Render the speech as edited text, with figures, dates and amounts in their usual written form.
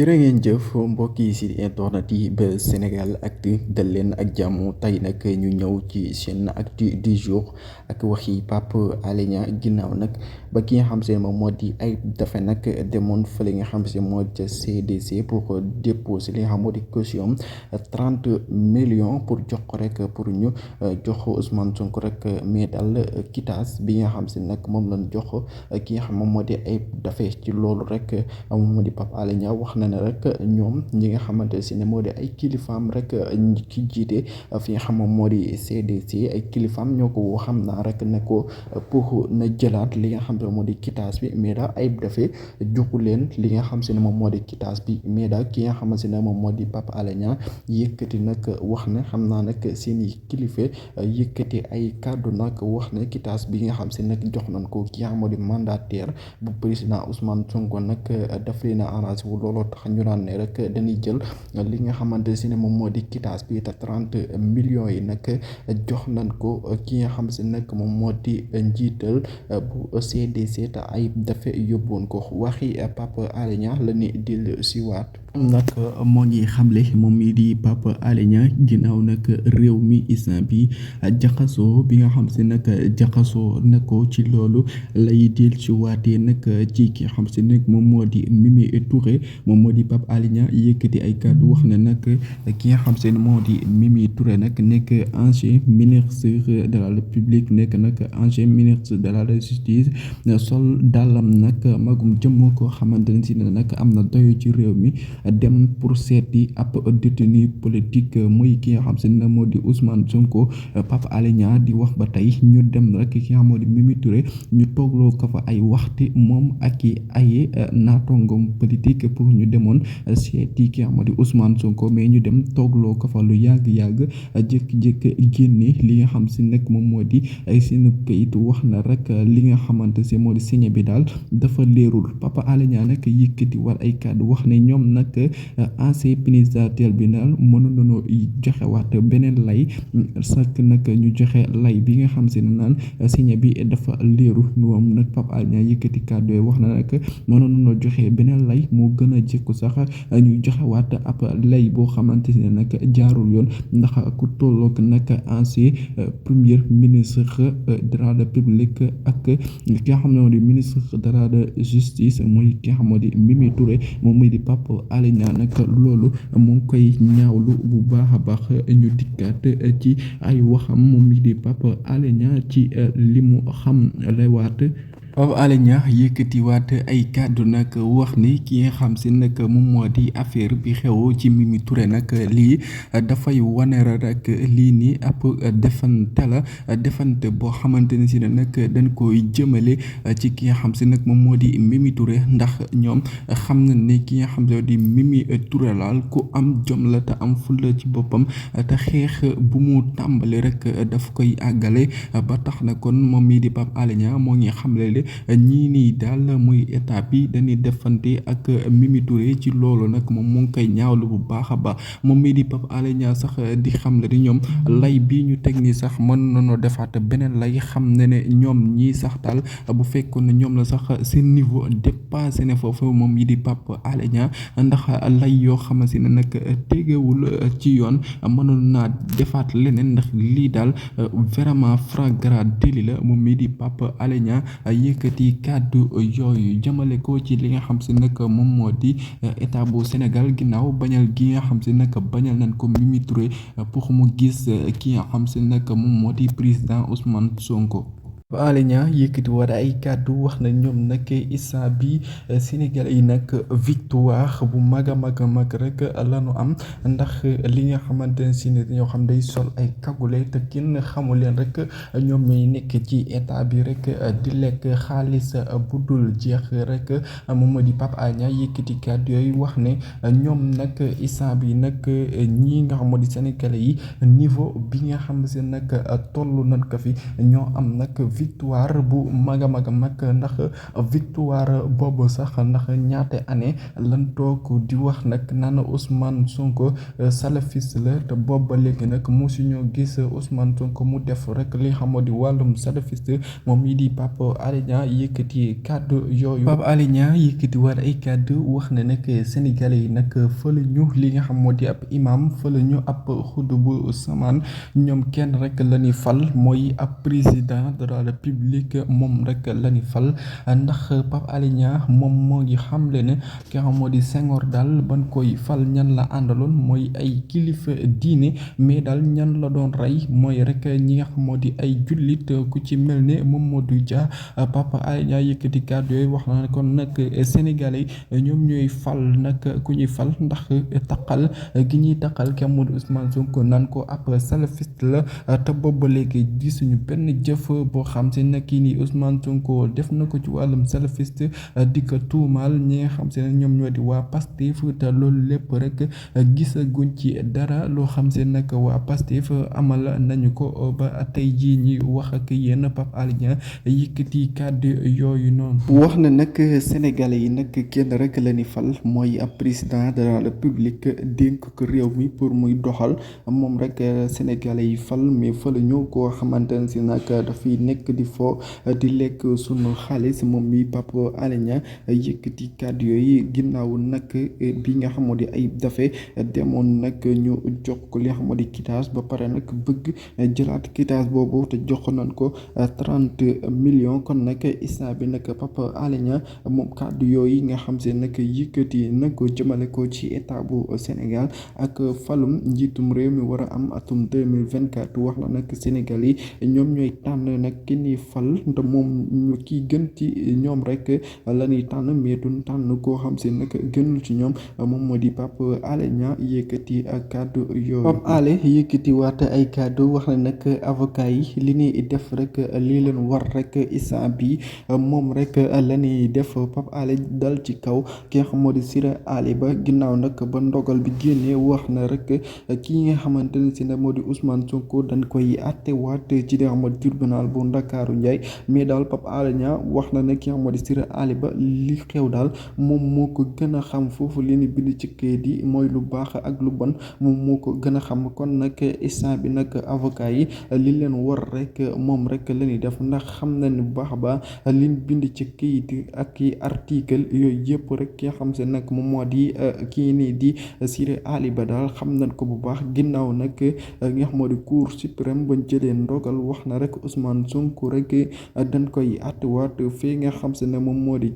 jërë ngeen jëf mbokk yi si internet yi ba Sénégal Actu dal leen ak jàmm tey nag ñu ñëw ci chaîne actu du jour ak waxi Pape Alé Niang ginnaaw nag ba ki nga xam se moom moo di Ayib Daffé nag demoon fële nga xam se moo ca CDC pour déposer li nga xam moo di caution 30 millions pour jox ko rek pour ñu jox Ousmane Sonko rek mais daal quittance bi nga xam se nag moom lañ jox ki nga xam moom moo di Ayib Daffé ci loolu rek moom moo di Pape Alé Niang wax na ne rek ñoom ñi nga xamante si ne moo di ay kilifaam rek ki jiite fi nga xam moom moo di CDC ay kilifaam ñoo ko xam naa rek ne ko pour na jëlaat li nga xam ne moo di quittance bi mais daal Ayib Daffé joxu leen li nga xam si ne moom moo di quittance bi mais daal ki nga xamante ne moom moo di Pape Alé Niang yëkkati nag wax ne xam naa nag seeni kilifa yëkkati ay kàddu nag wax ne quittance bi nga xam si nag jox nañ ko ki nga xam moo di mandataire bu président Ousmane Sonko nag daf leen a arrangé wu looloo tax ñu naan ne rek dañuy jël li nga xamante si ne moom moo di quittance bi te 30 millions yi nag jox nañ ko ki nga xam si nag moom moo di njiital bu CDC te Ayib Daffé yóbboon ko waxi Pape Alé Niang la ni dil si waat nag moo ngi xamle moom mii di Pape Alé Niang ginnaaw nag réew mi instant bi jaxasoo bi nga xam si nag jaxasoo na ko ci loolu lay dil si waatee nag ci ki xam si nag moom moo di Mimi Touré moom moo di Pape Alé Niang yëkkati ay kàddu wax ne nag ki nga xam se moo di Mimi Touré nag nekk ancien ministre de la République nekk nag ancien ministre de la justice sol dàllam nag magum jëmm koo xamante ne si ne nag am na doyo ci réew mi dem pour seeti ab détenu politique muy ki nga xam se ne moo di Ousmane Sonko Pape Alé Niang di wax ba tey ñu dem rek ki nga xam moo di Mimi Touré ñu toogloo ko fa ay waxti moom ak i ay naatongom politique pour ñu demoon seeti ki nga xam moo di Ousmane Sonko mais ñu dem toogloo ko fa lu yàgg-yàgg jékki-jékki génne li nga xam si nag moom moo di ay seen kayit wax na rek li nga xamante si moo di signé bi daal dafa leerul Pape Alé Niang nag yëkkati war ay kàddu wax ne ñoom nag ancien ministère bi daal mënoon nañoo joxewaat beneen lay sak nag ñu joxe lay bi nga xam si ne naan signé bi dafa leerul moom nag Pape Alé Niang yëkkati kàddu yi wax na nag mënoon nañoo joxe beneen lay moo gën a jekku sax ñu joxewaat ab lay boo xamante ne nag jaarul yoon ndax ku tolloog nag ancien premier ministre de la République ak ki nga xam ne moo di ministre de la justice mooy ki nga xam moo di Mimi Touré moom muy di Pape Alé Niang nag loolu mu ngi koy ñaawlu bu baax a baax ñu dikkaat ci ay waxam moom mi di Pape Alé Niang ci li mu xam lay waat Pape Alé Niang yëkkatiwaat ay kàddu nag wax ni ki nga xam si nag moom moo di affaire bi xew ci Mimi Touré nag lii dafay wane rek lii nii ab defante la defante boo xamante ne si ne nag dañ koy jëmale ci ki nga xam si nag moom moo di Mimi Touré ndax ñoom xam na ne ki nga xam ne di Mimi Touré laal ku am jom la te am fulla ci boppam te xeex bu mu tàmbali rek daf koy àggale ba tax na kon moom mii di Pape Alé Niang moo ngi xamle ñii nii daal muy état bi dañuy defante ak Mimi Touré ci loolu nag moom mu ngi koy ñaawlu bu baax a baax moom mii di Pape Alé Niang sax di xam la di ñoom lay bii ñu teg nii sax mën nañoo defaat beneen lay xam ne ne ñoom ñii sax daal bu fekkoon ne ñoom la sax seen niveau dépassé ne foofu moom mii di Pape Alé Niang ndax lay yoo xamante ne nag tegewul ci yoon mënoon naa defaat leneen ndax lii daal vraiment flagrant délit la moom mii di Pape Alé Niang yëkkati kàddu yooyu jëmale ko ci li nga xam si nag moom moo di état bu Sénégal ginnaaw bañal gi nga xam si nag bañal nañ ko Mimi Touré pour mu gis ki nga xam si nag moom moo di président Ousmane Sonko. Pape Alé Niang yëkkati war ay kàddu wax na ñoom nag instant bi Sénégal yi nag victoire bu mag a mag rek lañu am ndax li nga xamante ne si ne ñoo xam day sol ay kagule te kenn xamul leen rek ñoom ñooy nekk ci état bi rek di lekk xaalis bu dul jeex rek moom moo di Pape Alé Niang yëkkati kàddu yooyu wax ne ñoom nag instant bi nag ñi nga xam moo di Sénégalais yi niveau bi nga xam ne nag toll nañ ko fi ñoo am nag victoire bu mag a mag a mag ndax victoire boobu sax ndax ñaate année lan toog di wax nag naan Ousmane Sonko salafiste la te boobu ba léegi nag mosuñoo gis Ousmane Sonko mu def rek li xamoo di wàllum salafiste moom yi di Pape Alé Niang yëkkati kàddu yooyu Pape Alé Niang yëkkati war ay kàddu wax ne nag sénégalais yi nag fële ñu li nga xam moo di ab imam fële ñu ab xudd bu samaan ñoom kenn rek la ñuy fal mooy ab président de la république moom rek la ñuy fal ndax Pape Alé Niang moom moo ngi xamle ne ki nga xam moo di Senghor daal ban koy fal ñan la àndaloon mooy ay kilifa diine mais daal ñan la doon rey mooy rek ñi nga xam moo di ay jullit ku ci mel ne Mamadou Dia Pape Alé Niang yëkkati kàddu yooyu wax na kon nag sénégalais ñoom ñooy fal nag ku ñuy fal ndax taqal gi ñuy taqal ki moo di Ousmane Sonko naan ko ab salafiste la te boobu ba léegi gisuñu benn jëf boo xam si nag kii nii Ousmane Sonko def na ko ci wàllum salafiste di ko tuumaal ñi nga xam si ne ñoom ñoo di waa Pastef te loolu lépp rek gisaguñ ci dara loo xam si nag waa Pastef amal nañu ko ba tey jii ñi wax ak yéen Pape Alé Niang yëkkati kàddu yooyu noonu. wax na nag sénégalais yi nag kenn rek la ni fal mooy ab président de la république dénk ko réew mi pour muy doxal moom rek sénégalais yi fal mais fal ñu koo xamante ne si nag dafay nekk di fo di lekk sunu xaalis moom mi Pape Alé Niang yëkkati kàddu yooyu ginnaaw nag bi nga xamoo di ay dafe demoon nag ñu jox ko li nga xamoo di quittance ba pare nag bëgg jëlaat quittance boobu te jox nañ ko 30 millions kon nag instant bi nag Pape Alé Niang moom kàddu yooyu nga xam se nag yëkkati nag ko jëmale ko ci état bu Sénégal ak falum njiitum réew mi war a am atum 2024 wax la nag Sénégal yi ñoom ñooy tànn nag ki ni fal te moom ñu kii gën ci ñoom rek la ñuy tànn mais duñ tànn koo xam se nag gënul ci ñoom moom moo di Pape Alé Niang yëkkati ak kàddu yooyu Pape Alé yëkkati waat ay kàddu wax na nag avocat yi li ñuy def rek lii leen war rek instant bi moom rek la ñuy def Pape Alé dal ci kaw ki nga xam moo di Siré Ali Ba ginnaaw nag ba ndogal bi génnee wax na rek kii nga xamante ne si ne moo di Ousmane Sonko dañ koy àttewaat ci li nga xam moo di tribunal bu Ndakaaru Njaay mais daal Pape Alé Niang wax na ne ki nga xam moo di Siré Ali Ba li xew daal moom moo ko gën a xam foofu li ni bind ci kayit yi mooy lu baax ak lu bon moom moo ko gën a xam kon nag instant bi nag avocat yi li leen war rek moom rek la ñuy def ndax xam na ni bu baax ba liñ bind ci kayit ak i article yooyu yëpp rek ki nga xam se nag moom moo di kii nii di Siré Ali Ba daal xam nañ ko bu baax ginnaaw nag nga xam moo di cour suprême bañ jëlee ndogal wax na rek Ousmane Sonko rek dañ koy àttewaat fii nga xam se ne moom moo di